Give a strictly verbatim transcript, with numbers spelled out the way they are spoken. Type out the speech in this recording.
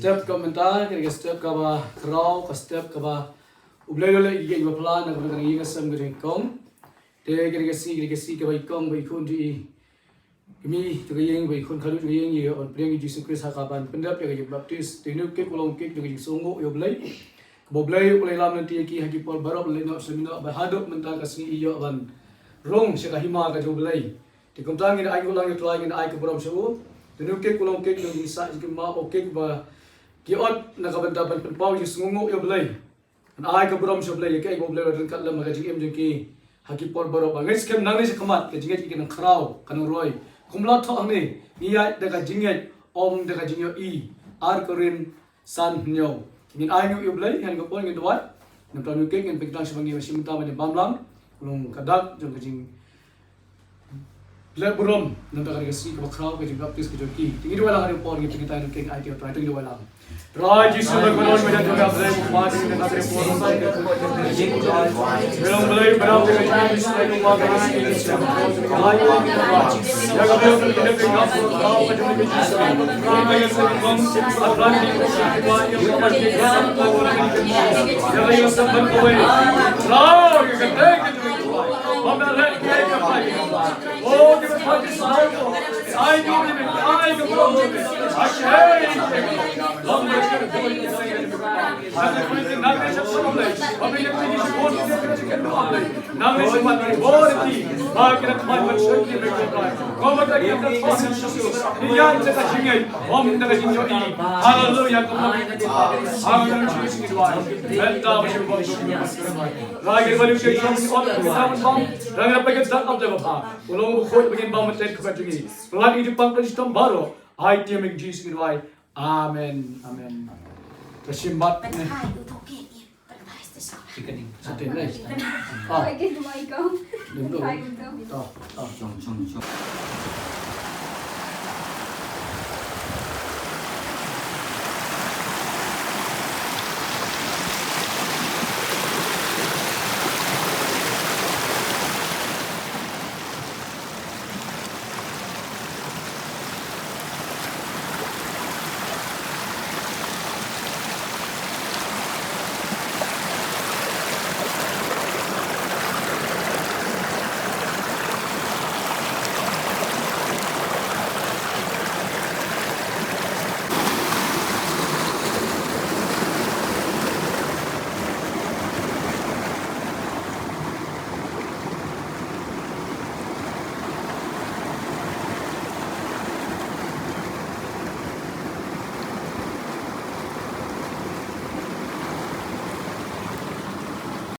Step ka mynta, ka dei ka step kaba khraw, ka step kaba U Blei u la leh ïa ki ba pla na ka bynta ka ïing ka sem ka jong i kong. Te ka dei ka sngi, ka dei ka sngi kaba i kong ba i khun jong i kmie jong ka ïing, ba i khun khadduh jong ka ïing, i ïoh ban pdiang ïa u Jisu Khrist ha ka ban pyndep ïa ka jingbaptis. Te une u kek u long u kek jong ka jingsngewnguh ïa U Blei. Kaba U Blei u la ïalam lynti ïa ki ha ki por baroh, leit noh sha mih noh, bad haduh mynta ka sngi i ïoh ban rung sha ka hima ka jong U Blei. Te kumta ngin ai nguh lang ïa U Trai, ngin ai ka burom sha u. Te une u kek u long u kek jong ka jingsah jingkynmaw, u kek ba ki ot na ka bynta ban pynpaw ïa ka jingsngewnguh ïa U Blei. Ngan ai ka burom sha U Blei ïa kaei ba U Blei u la ryngkat lem ha ka jingim jong ki ha ki por baroh. Ba ngeit skhem nangne shakhmat ka jingngeit ki kan nang khraw, kan nang roi. Kumba la thoh hangne, ngi ïaid da ka jingngeit, ym da ka jingïohi. Ar Korinth san hynñiew. Ngin ai nguh ïa U Blei, ha kane ka por ngin duwai. Nangta une u kek ngin peit khnang sha ba ngin ïa shim bynta ban ïa bam lang. Ka long ka dak jong ka jing leh burom, nangta ka dei ka sngi kaba khraw ka jingbaptis ka jong ki. Te ngi duwai lang ha kane ka por, ngi peit khnang ïa une u kek, ai ïa U Trai, te ngi duwai lang. Trai Jisu ba kordor ba ïeit, U Blei ba kordor, U Blei ba kordor, U Blei ba kordor. Haleluya. Amen. Amen. Amen. Ka shim bad ne. Ka ding. Sa te ne. Ah. Ka ding. Ka ding. Ah. Ah.